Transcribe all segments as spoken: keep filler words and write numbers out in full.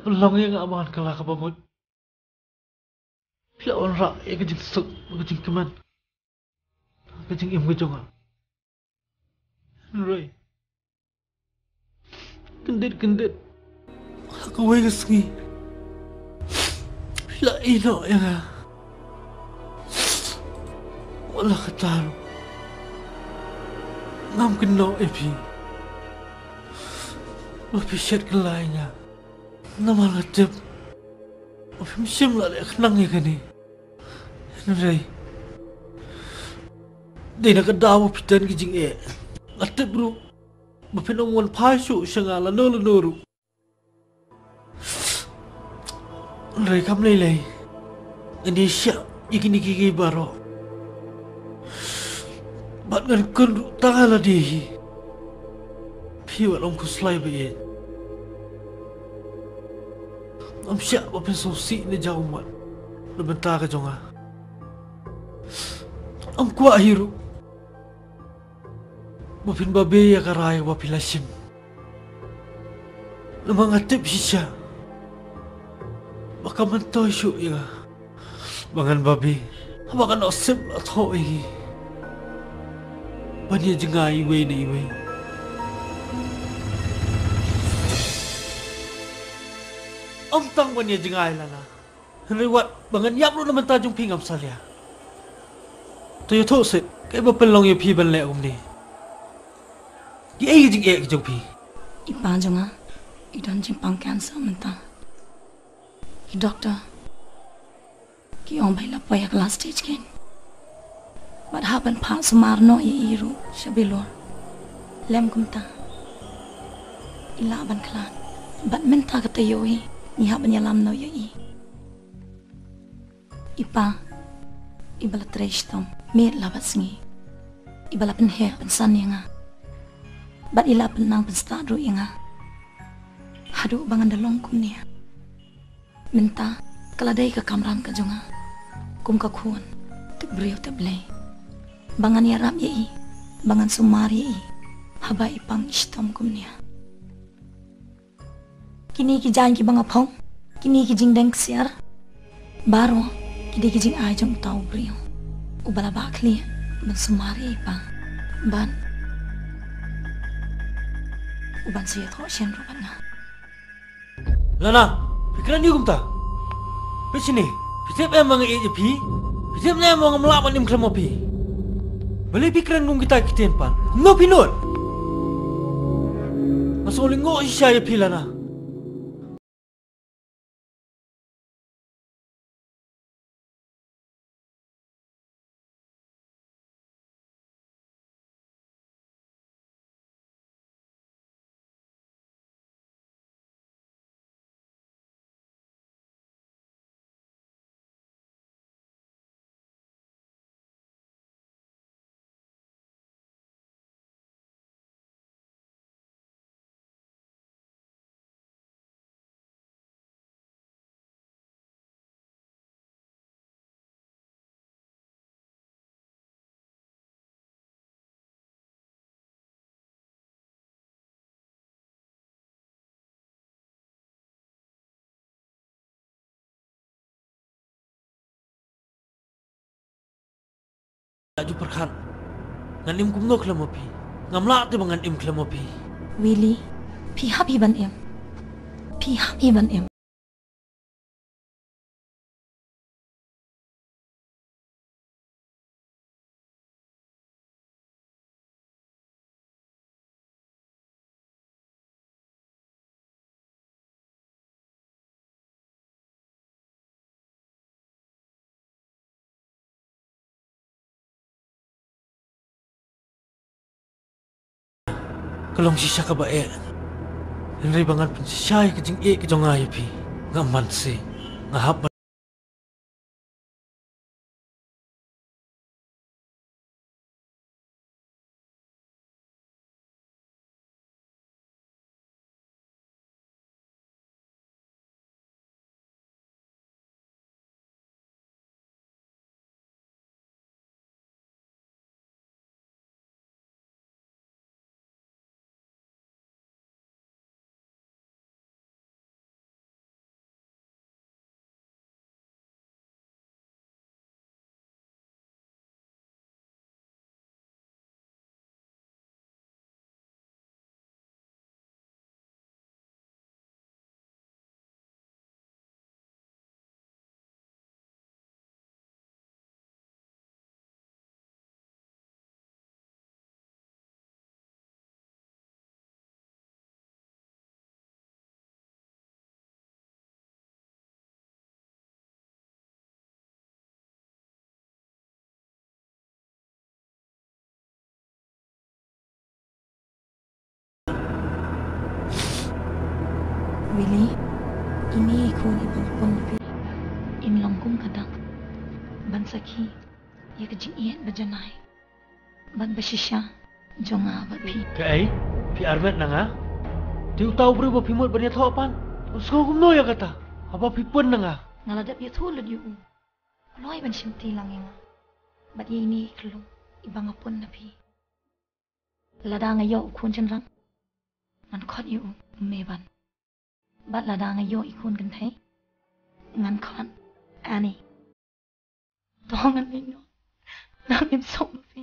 Pynlong ïa nga ban kylla kaba mut. Phi la wanrah ïa ka jingsuk, ka jingkmen, ka jingim ka jong nga. Hynrei kyndit kyndit, ha kawei ka sngi, phi la ïehnoh ïa nga. Wat la katta ruh, ngam kynnoh ïa phi ba phi shet kylla ïa nga. Namar nga tip ba phim shym la leh khnang ïa kane. Hynrei dei na ka daw ba phi don ki jingeh, nga tip ruh ba phin ym wan phai shuh sha nga lano lano ruh. Hynrei kam lei lei, ngan ïa shah ïa kine kiei kiei baroh. Bad ngan kynruh tang ha lade hi. Phi wat ym khuslai ba ïeit. Ngam shah ba phin sngewsih ne jaw ummat na bynta ka jong nga. Ngam kwah hi ruh ba phin babe ïa ka rai ba phi la shim. Namar nga tip shisha ba kam myntoi shuh ïa nga ba ngan babe, haba ka nusip la thoh ïa ngi ban ïa jngai iwei na iwei. Ym tang ban ïa jngai, Lana, hynrei wat ba ngan ïap ruh na bynta jong phi ngam salia. To ïathuh seh, kaei ba pynlong ïa phi ban leh kumne? Kiei ki jingeh ki jong phi? I pa jong nga i don jingpang cancer mynta. Ki doktor ki ong ba i la poi ha ka last stage kein. Bad hap ban phah sumar noh ïa i ruh sha bilor. Lem kumta, i lah ban khlad. Bad mynta ka taïew hi ngi hap ban ïalam noh ïa i. I pa, i ba la trei shitom miet la bad sngi, i ba la pynheh pynsan ïa nga, bad i la pynnang pynstad ruh ïa nga haduh ba ngan da long kumne. Mynta ka la dei ka kamram ka jong nga kum ka khun tip briew tip Blei, ba ngan ïarap ïa i, ba ngan sumar ïa i haba i pang i shitom kumne. Kine ki jaiñ kiba nga phong, kine ki jingdeng ksiar, baroh ki dei ki jingai jong uta u briew uba la bah khlieh ban sumar ïa i pa, ban, u ban sa ïathoh shen ruh bad nga. Lana, phi kren aïu kumta? Peit shane, phi tip em ba nga ïeit ïa phi? Phi tip ne em ba ngam lah ban im khlem ma phi? Balei phi kren kum kita ki ktien pat? Kumno phi nud? Nga sngew lyngngoh shisha ïa phi, Lana. Aju pyrkhat, ngan im kumno khlem ma phi? Ngam lah te ba ngan im khlem ma phi. Willy, phi hap hi ban im. Phi hap hi ban im. Ka long shisha kaba eh, hynrei ba ngan pynshisha ïa ka jingeh ka jong nga ïa phi. Ngam banse, nga hap ban Willie, ine i khun iba nga pun na phi. In long kum ka dak ban sakhi ïa ka jingïeit ba janai bad ba shisha jong nga bad phi. Kaei? Phi armet na nga? Te uta u briew ba phi mut ban ïathoh pat, u sngew kumno ïa kata haba phi pun na nga? Nga la dep ïathuh lut ïa u. U loi ban shimti lang ïa nga bad ïa ine i khyllung iba nga pun na phi. Lada nga ïoh u khun shynrang, ngan khot ïa u Mevan. Bad lada nga ïoh i khun kynthei, ngan khot Annie. To ngan leit noh. Nang im suk ma phi.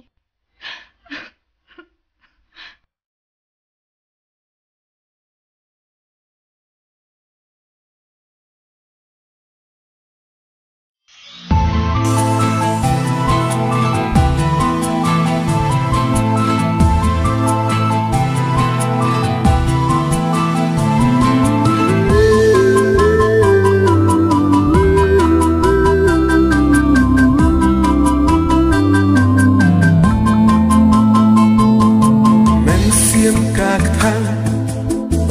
Mynsiem ka kthang,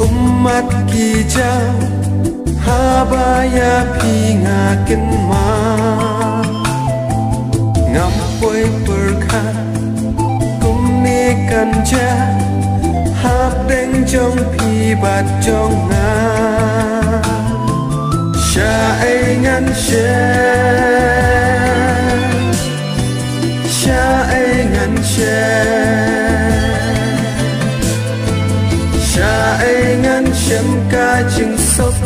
ummat ki jaw, haba ïa phi nga kynmaw. Ngam poi pyrkhat kumne kan jia hapdeng jong phi bad jong nga. Shaei ngan shem, shaei ngan shem, shaei ngan shem ka jingsuk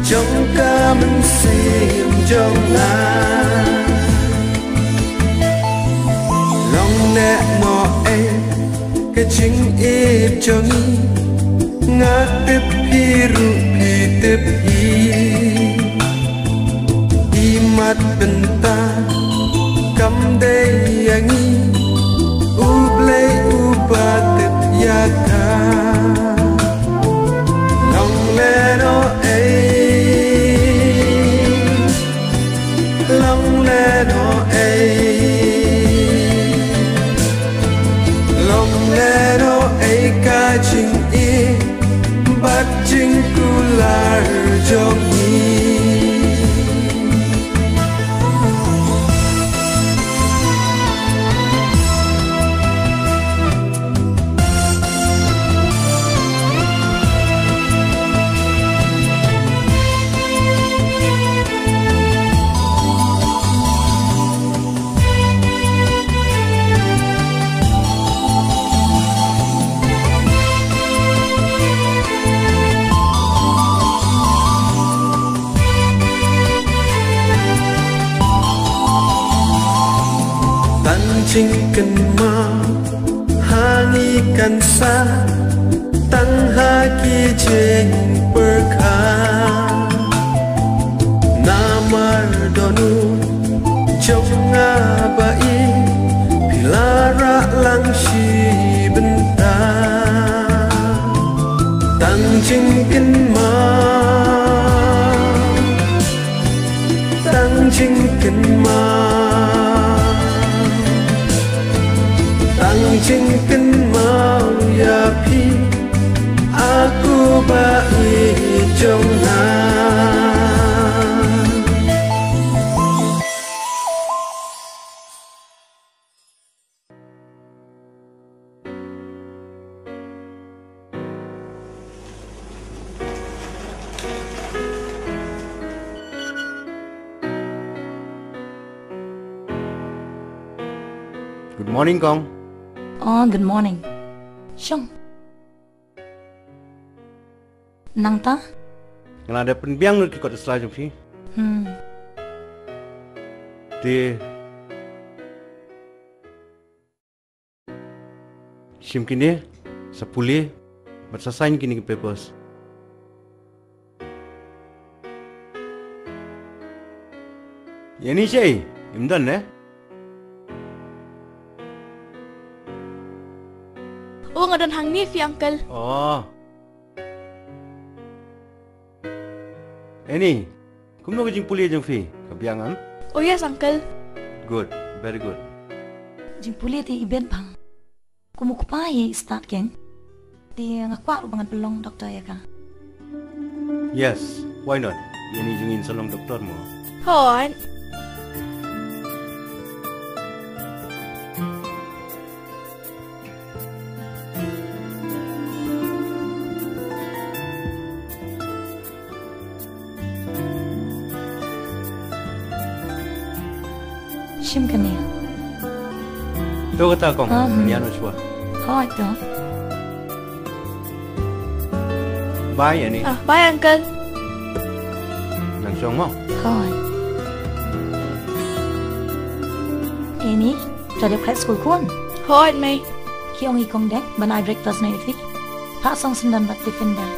jong ka mynsiem jong nga. Long lehnoh ei ka jingïeit jong ngi, nga tip phi ruh phi tip hi. Imat bynta kam dei ïa ngi, U Blei uba tip ïa ka. Long lehnoh ei, long lehnoh ei, long lehnoh ei ka jingïeit bad jingkular jong ngi. Tang jingkynmaw ha ngi kan sah tang ha ki jingpyrkhat. Namar don u jong nga ba i, phi la rah lang shi bynta. Tang jingkynmaw, tang jingkynmaw, tang jingkynmaw ïa phi, a Kpa ba i jong nga. Good morning, Kong. Oh, good morning. Shong. Nangta? Nga la dep pynbiang lut ki kot sla jong phi. Hmm. Te shim kine, sa pule bad sa sign kine ki papers. Ïa ni shaei, im don ne? Oh, nga don hangne phi, uncle. Oh. Annie, kumno ka jingpule jong phi? Ka biang, em? Oh yes, uncle. Good, very good. Jingpule te i bit bang. Kum u kpa hi i stad keiñ. Te nga kwah ruh ba ngan pynlong doctor ïa ka. Yes, why not? Ïa ni jong ngi sa long doktor mo. Hooid. Shim kane. To kata kong, ah, hmm. Ngan ïa noh shuwa. Hooid to. Bye, Annie. Ah, bye, Uncle. Nang shong mo? Hooid. Annie, to dep khleh skul khun? Hooid, Mei. Ki ong i kong dep ban ai breakfast noh ïa phi. Phah song syndon bad tiffin da.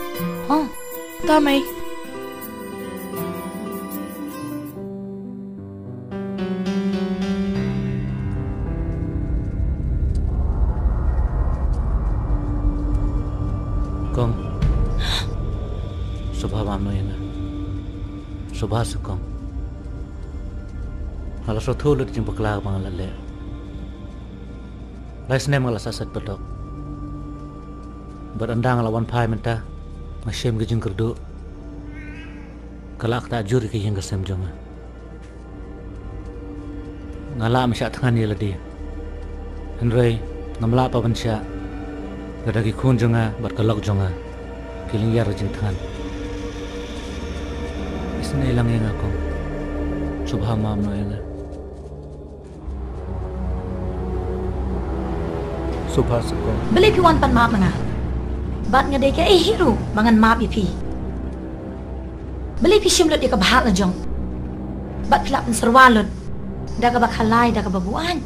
Ho. To, Mei. Kong. Sngewbha map noh ïa nga. Sngewbha se kong. Nga la sngewthuh lut jingpakla ba nga la leh. Lai snem nga la sah set patok. Bad ynda nga la wan phai mynta, nga shem ka jingkyrduh. Ka lah ktah jur ïa ka ïing ka sem jong nga. Nga lah ban shah thngan ïa lade. Hynrei ngam lah pat ban shah lada ki khun jong nga bad ka lok jong nga ki lyngngoh jingthngan. Isynei lang ïa nga kong. Sngewbha map noh ïa nga. Sngewbha se kong. Balei phi wan pan map na nga? Bad nga dei kaei hi ruh ba ngan map ïa phi? Balei phi shim lut ïa ka bhah la jong? Bad phi la pynsyrwa lut da kaba khalai, da kaba buain.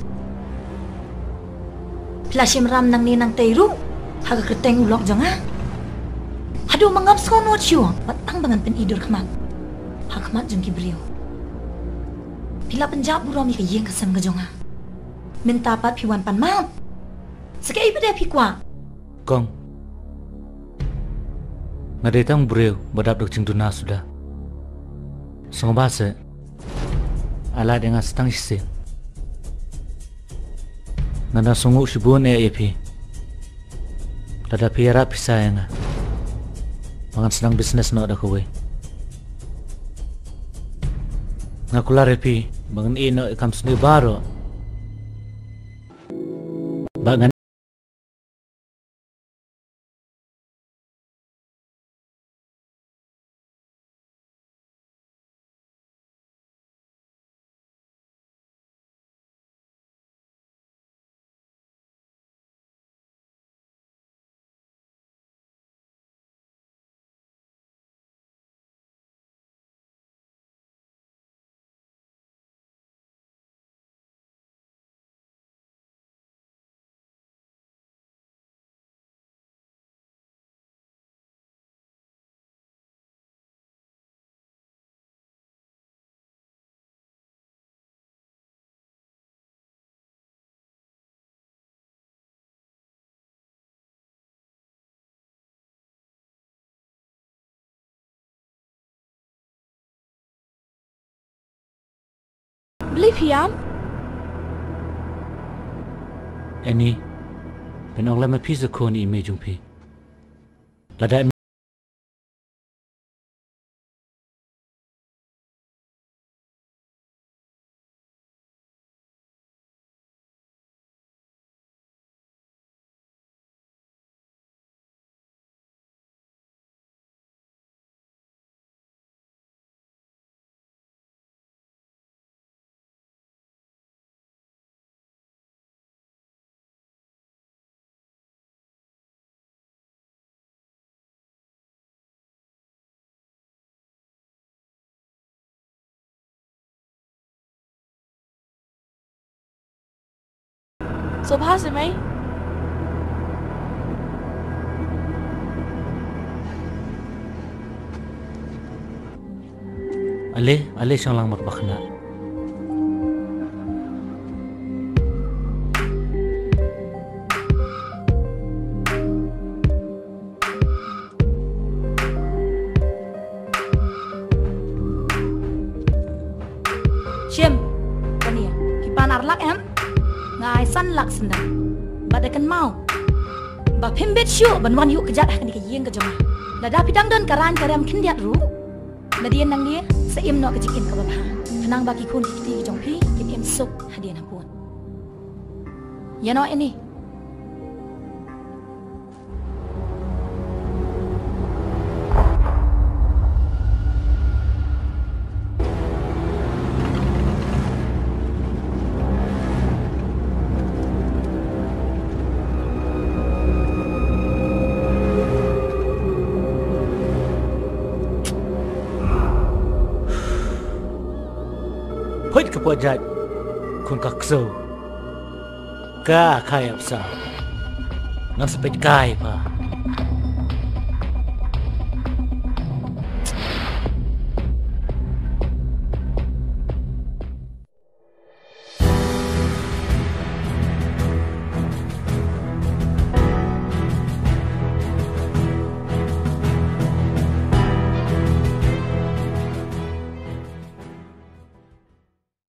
Phi la shim ram nangne nangtei ruh ha ka kyrteng u lok jong nga. Haduh ma ngam sngewthuh shuh bad tang ba ngan pyni dur khmat ha khmat jong ki briew. Phi la pynjah burom ïa ka ïing ka sem ka jong nga. Mynta pat phi wan pan map. Sa kaei pat phi kwah? Kong. Nga dei tang briew ba dap da ka jingduna suda. Sngewbha se. Ai lad ïa nga sa tang shisien. Nga dang sngewnguh shibun eh ïa phi. Lada phi ïarap pisa ïa nga, ba ngan sdang business noh da kawei. Nga kular ïa phi ba ngan ïeh noh ïa ka kam sniew baroh. Ba ngan Balei phi ïam? Annie, phin ong lem ma phi sa khun ïa i mei jong phi. Lada Sngewbha se mei. Ale, ale shong lang marba khynnah. Shim, kane, phi pan ar lak em? Nga ai san lak syndon. Bad da kynmaw ba phim bit shuh ban wan ïuh kjat ha kane ka ïing ka jong nga. Lada phi dang don ka rang ka rem khyndiat ruh, nadien nangne sa im noh ka jingim kaba bha, khnang ba ki khun ki kti ki jong phi kin im suk hadien habud. Ïa noh ïa ni. Peit ka pajat khun ka ksew. Ka kai apsa. Ngan sa peit kai pa.